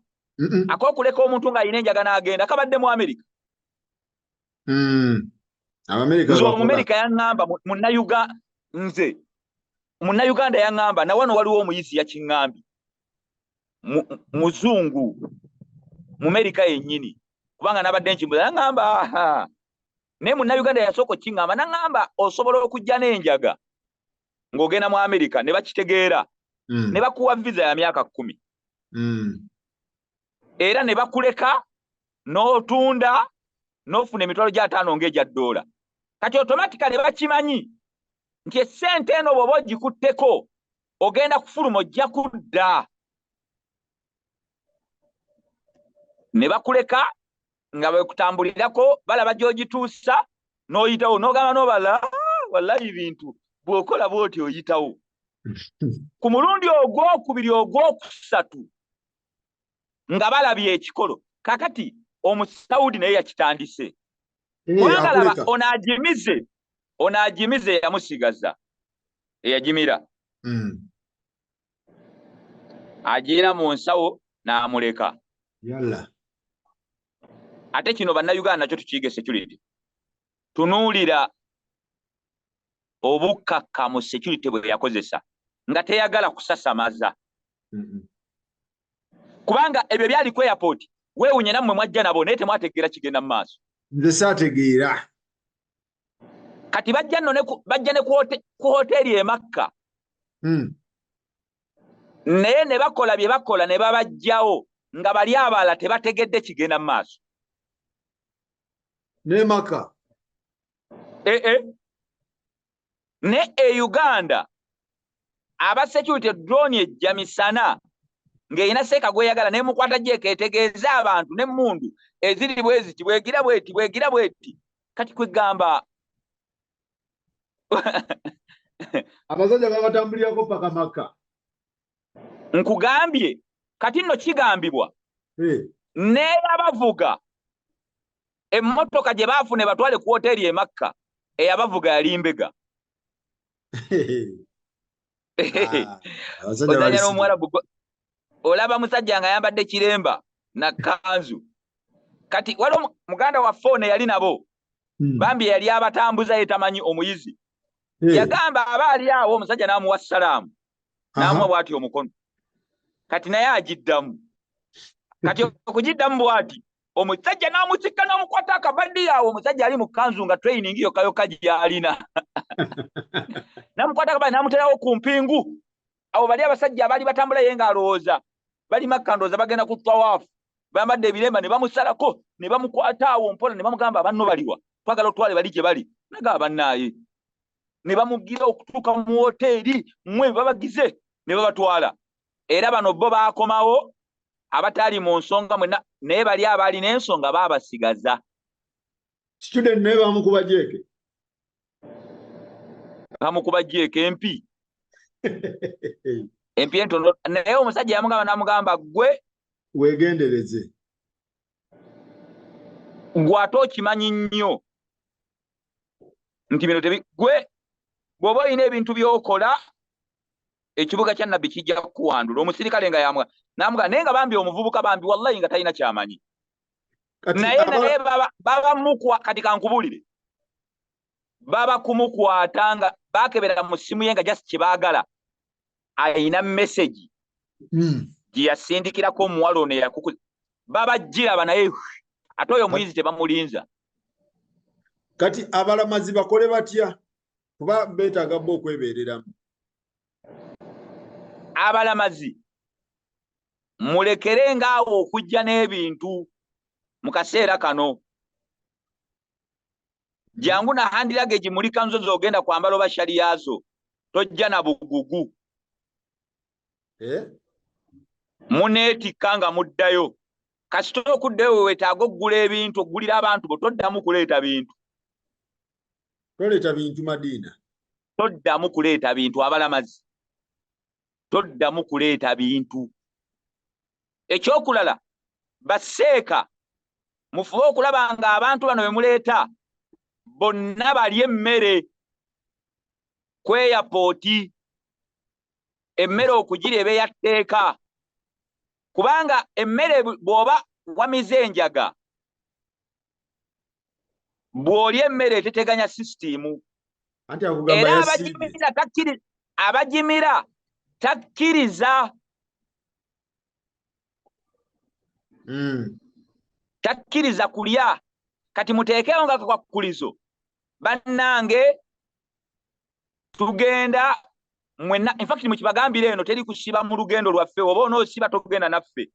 Ak'okuleka omuntu ng'alina enjaga n'agenda kabadde mu Amerika. Abamerika Nze bakola. Omumerika yaŋŋamba nze Munnayuganda yaŋŋamba na wano waliwo omuyizi yakiŋŋambye. Muzungu Mumerika yennyini kubanga nabadde nkimbuza yaŋŋamba aha. Naye Munnayuganda yasooka okkiŋŋamba n'aŋŋamba osobola okujja n'enjaga ng'ogenda mu Amerika ne bakitegeera. Ne bakuwa visa ya myaka 10. Era ne bakuleka n'otunda n'ofuna emitwalo gya 5 ng'egya $. Kati automatically bakimanyi nti essente eno bw'oba ogikutteko ogenda kufuluma ojja kudda. Ne bakuleka nga bwekutambulirako balaba gy'ogituusa n'oyitawo n'ogamba n'obala wallahi bintu bw'okola bw'oti oyitawo. Ku mulundi ogwokubiri ogwokusatu nga balabye ekikolo. Kakati Omusaudi naye yakitandise. Kubanga laba ono agimize yamusigaza eyagimira. Agira mu nsawo n'amuleka. Yalla. Ate kino bannayuganda nakyo tukiyige security. Tunuulira obukkakkamu security bwe yakozesa nga teyagala kusasamaza. Kubanga ebyo byali ku airport, weewuunye nammwe mwajja nabo naye temwategeera kigenda mu maaso. Nze saategeera. Kati bajja nno bajja ne ku hoteeri e Makka. Naye ne bakola bye bakola ne babajjawo nga bali abalala tebategedde kigenda mu maaso. Ne Makka. Ne e Uganda aba security drone ejja misana ng'erina seeka gw'eyagala n'emukwata gy'eko etegeeza abantu n'emmundu eziri bwe ziti bwegira bweti bwegira bweti. Kati kwegamba abasajja babatambulirako paka Makka. Nkugambye kati nno kigambibwa n'eyabavuga emmotoka gye baafuna batwale ku woteeri e Makka eyabavuga yali mbega. Ozanya n'Omuwarabu olaba musajja nga ayambadde kiremba na kkanzu. Kati waliwo muganda waffe ono yali nabo bambi yali abatambuza ye tamanyi omuyizi. Yagamba aba ali awo omusajja n'amuwa salaamu n'amuwa bw'ati omukono. Kati naye agiddamu. Kati okugiddamu bw'ati omusajja n'amusikka n'amukwata akabaddi awo omusajja ali mu kkanzu nga training yokka yokka gy'alina. N'amukwata akabaddi n'amuterawo ku mpingu. Abo bali abasajja abaali batambula ye ng'alowooza bali Makka ndowooza bagenda ku tawaafu bambadde ebiremba ne bamusalako ne bamukwata awo mpola ne bamugamba banno baliwa twagala otwale bali gye bali nagamba bannaaye ne bamugira okutuuka mu woteeri mmwe babagize ne babatwala. Era bano bo baakomawo abataali mu nsonga mwenna naye bali abaalina ensonga baabasigaza. Student naye bamukuba jeeke. Bamukuba jeeke empi. Empi entono naye omusajja yamugamba n'amugamba ggwe weegendereze. Ggwe ate okimanyi nnyo nti bino ggwe bw'oba olina ebintu by'okola ekibuga kya Nabbi kijja kukuwandula. Omusirikale nga yamugamba n'amugamba naye nga bambi omuvubuka bambi wallahi nga talina ky'amanyi. Naye naye baba mukwa kati kankubuulire. Baba kumukwata nga baakebera mu ssimu ye nga just kye baagala. Ayina message gye yasindikirako omuwala ono eyakuku babagiraba naye ate oyo omuyizi tebamulinza. Kati abalamazi bakole batya? Kuba beetaaga bo okwebeereramu. Abalamazi mulekere ng'awo okujja n'ebintu mu kaseera kano. Jangu na hand luggage muli kanzo z'ogenda kwambala oba shali yaazo tojja na bugugu. Muneetikka nga muddayo. Kasita okuddayo we weetaaga okugula ebintu okugulira abantu bo toddamu kuleeta bintu. Toleeta bintu Madina. Toddamu kuleeta bintu abalamazi. Toddamu kuleeta bintu. Ekyokulala baseeka mufube okulaba nga abantu bano be muleeta bonna balye emmere ku airport. Emmere okugira ebe ya tteeka. Kubanga emmere bw'oba wamize enjaga bw'olya emmere eteteganya sisitiimu. Era abagimira takkiriza. Takkiriza kulya. Kati muteekewo nga kakwakulizo. Bannange tugenda Mwenna, infact mukibagambire eno teri kusiba mu lugendo lwaffe, oba onoosiba togenda naffe,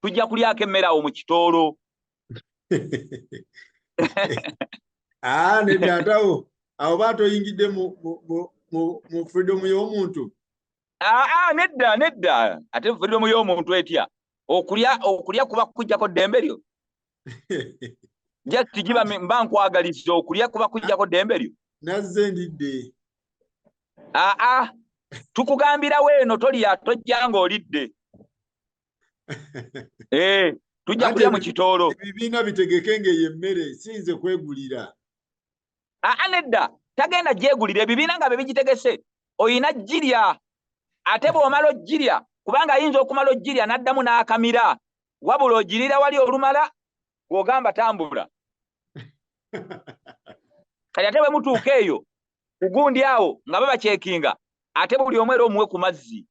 tujja kulyako emmere awo mu kitoolo. Ah, nedda atawo awo batoyingidde mu freedom y'omuntu. Aa, nedda nedda, ate freedom y'omuntu etya? Okulya kuba kujjako ddembe lyo? Just giba mba nkwagaliza, okulya kuba kujjako ddembe lyo? Nazze ndidde. Aa, tukugambirawo eno tolya, tojja ng'olidde. Eh, tujja kulya mu kitoolo. Ebibiina bitegeke ng'eyo emmere siyinze kwegulira. Aa, nedda, tagenda gyegulira, ebibiina nga bye bigitegese, oyina girya. Ate bw'omala ogirya, kubanga ayinza okumala ogirya n'addamu n'akamira, wabula ogirira wali olumala gw'ogamba tambula. Kati ate bwe mutuuka eyo kugundi awo nga babakyekinga, ate buli omu era omuwe ku mazzi.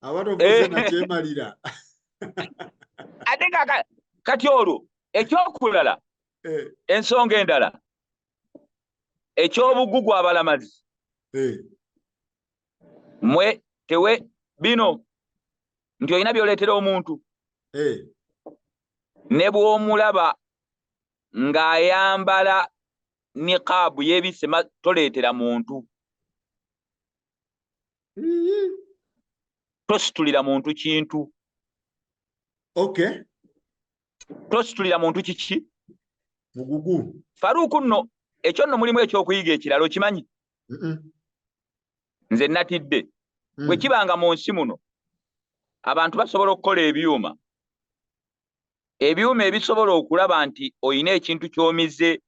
Aba tofuuse nakyemalira. Ate kati olwo ekyokulala, ensonga endala, ekyobugugu abalamazi, mwe tewe bino nti olina byoleetera omuntu, ne bw'omulaba ng'ayambala niqaabu yeebisse, toleetera muntu, tositulira muntu kintu. Tositulira muntu kiki? Mugugu. Faruuku nno ekyo nno mulimu ekyokuyiga ekirala, okimanyi? Nze natidde. Bwe kibanga mu nsi muno abantu basobola okukola ebyuma ebisobola okulaba nti oyina ekintu ky'omize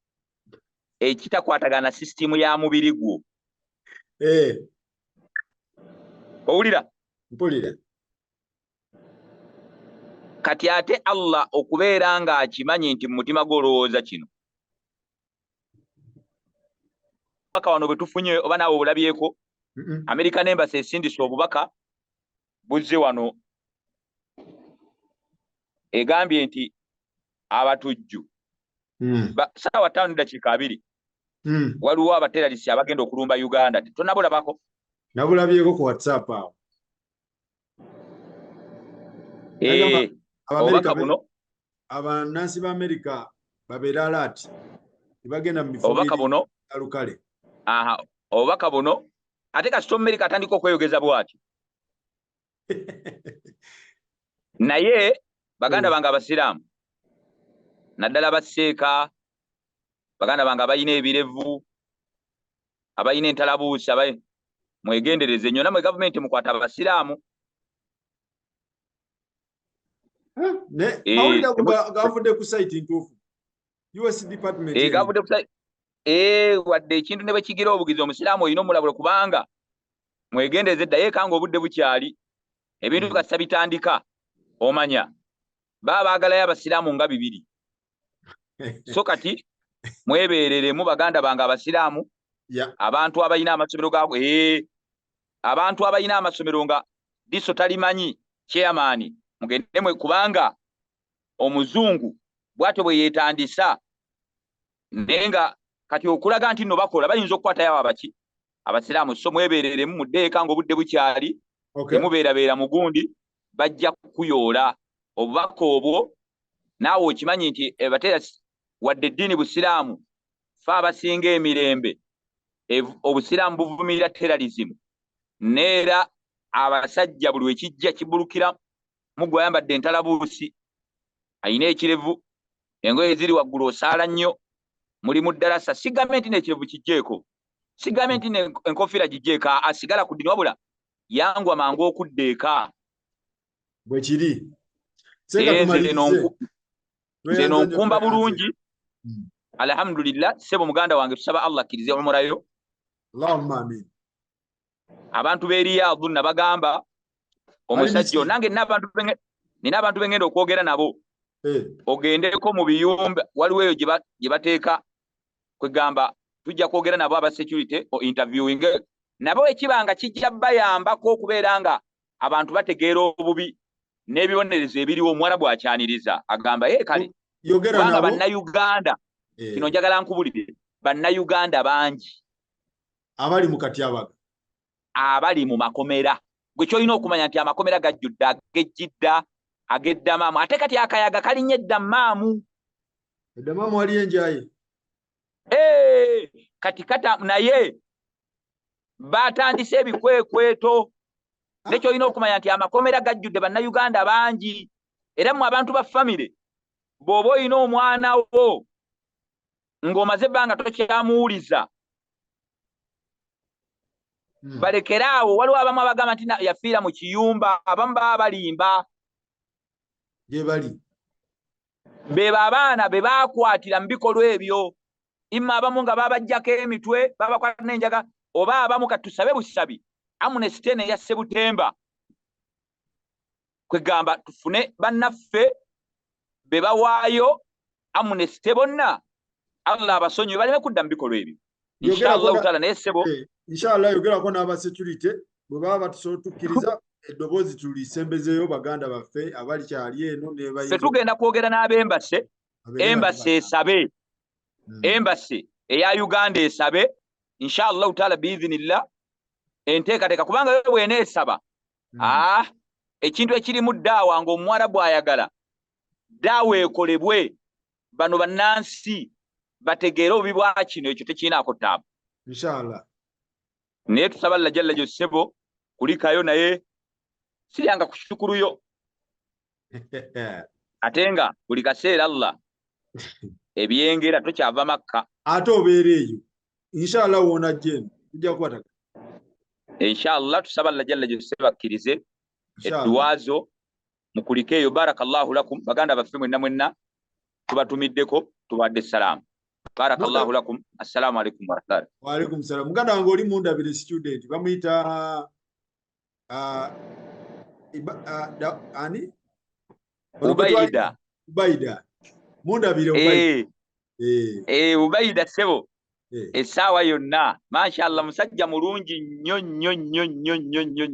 ekitakwatagana sisitimu ya mubiri gwo. Owulira? Mpulira. Kati ate Allah okubeera ng'akimanyi nti mu mutima gw'olowooza kino, obubaka wano bwe tufunye, oba naawe obulabyeko? American Embassy esindise obubaka buzze wano, egambye nti abatujju 5:20 waliwo abateralisi abagenda okulumba Uganda. Tonabulabako? Nabulabyeko ku WhatsApp awo. Obubaka buno. Abannansi ba Amerika babeere alert, tebagenda mu bifo obubaka buno lukale. Aha, obubaka buno ate kasita Omumerika atandika okweyogeza bw'atyo. Naye baganda bange abasiraamu, naddala baseeka, baganda bange abalina ebirevu, abalina entalabuusi, mwegendereze nnyo namwe. Gavumenti mukwata abasiraamu. Mawulire gavudde ku site ntuufu, US Department? Gavudde ku site. Wadde ekintu ne bwe kigira obugizi, omusiraamu olina omulabula, kubanga mwegendereze ddayo eka nga obudde bukyali. Ebintu kasita bitandika, omanya baba baagalayo abasiraamu nga bibiri. So kati mwebeereremu, baganda bange abasiraamu, abantu abalina amasomero gaabwe, abantu abalina amasomero nga diso talimanyi chairman, mugende mwe, kubanga omuzungu bw'atyo bwe yeetandisa. Naye nga kati okulaga nti nno bakola, bayinza okukwatayo abo abaki abasiraamu. So mwebeereremu, muddeeka ng'obudde bukyali. Temubeerabeera mugundi, bajja kukuyoola. Obubaka obwo naawe okimanyi nti bateera wadde eddiini busiraamu, fe abasinga emirembe, obusiraamu buvumirira terrorism, neera abasajja buli wekijja kibulukira mugwe ayambadde entalabuusi, ayina ekirevu, engoye ziri waggulu, osaala nnyo, muli mu ddalasa. Sigambye nti n'ekirevu kijjeeko, sigambye nti enkofiira gijjeeko, asigala ku ddini, wabula yangwa mangu okudda eka. Bwe kiri. Nze nonkumba bulungi, alhamdulillah. Sebo muganda wange, tusaba Allah akkirize umurayo. Allahumma amin. Abantu b'e Riyadh nabagamba omusajja nange nina abantu bengenda okwogera nabo. Ogendeko mu biyumba, waliwo eyo gye bateeka, kwegamba tujja kwogera nabo aba security o interviewing nabo, ekibanga kijja bayambako okubeera nga abantu bategeera obubi n'ebibonerezo ebiriwo. Omuwala bw'akyaniriza agamba ye kale, kubanga bannayuganda, kino njagala nkubulire, bannayuganda bangi abali mu katyabaga. Abali mu makomera, gwe kyolina okumanya nti amakomera gajjudde, ag'ejjidda, ag'eddamaamu, ate kati akayaga kalinnya eddamaamu. Eddamaamu waliyo enjaye. Kati kata naye batandise ebikwekweto. Nekyolina okumanya nti amakomera gajjudde Bannayuganda bangi. Era mmwe abantu ba famire, bw'oba olina omwana wo ng'omaze ebbanga tokyamuwuliza, balekere awo. Waliwo abamu abagamba nti yafiira mu kiyumba, abamu baba balimba. Gye bali. Beba abaana be baakwatira mu bikolwa ebyo, imma abamu nga babajjako emitwe, babakwata n'enjaga, oba abamu. Katusabe busabi amnesty eno eya Sebutemba, kwegamba tufune bannaffe be bawaayo amnesty bonna, Allah abasonyiwe, baleme kudda mu bikolwa ebyo, inshallahu taala. Naye ssebo, Inshallah, yogerako n'abasecurity, bwe baba batusobola tukkiriza eddoboozi tulisembezeeyo baganda baffe abali kyali eno. Ffe tugenda kwogera n'ab'embassy, embassy esabe, embassy eya Uganda esabe, inshallahu taala, biizinillah, enteekateeka, kubanga yo bw'eneesaba, ah, ekintu ekirimu ddaawa ng'omuwarabu ayagala ddaawa ekolebwe, bano bannansi bategeere obubi bwa kino, ekyo tekirinaako ttaabu. Inshallah. Naye tusaba Allah jalla gyosebo kulikayo, naye siryanga ku shukuluyo, ate nga buli kaseera Allah ebyengera tokyava Makka. Ate obeera eyo, inshallah, woonajja eno tujja kukwataga. Inshallah, tusaba Allah jalla gyose bakkirize edduwa zo, mukulike eyo. Barakallahu lakum, baganda baffe mwenna mwenna tubatumiddeko, tubawadde salaamu. Barakallahu lakum, assalamu alaikum warahmatullahi. Waalaikum salam. Muganda wange oli mundabire, student bamuyita ani? Ubaida. Ubaida, mundabire Ubaida. Ubaida ssebo, essaawa yonna, mashallah, musajja mulungi nnyo nnyo nnyo nnyo nnyo nnyo.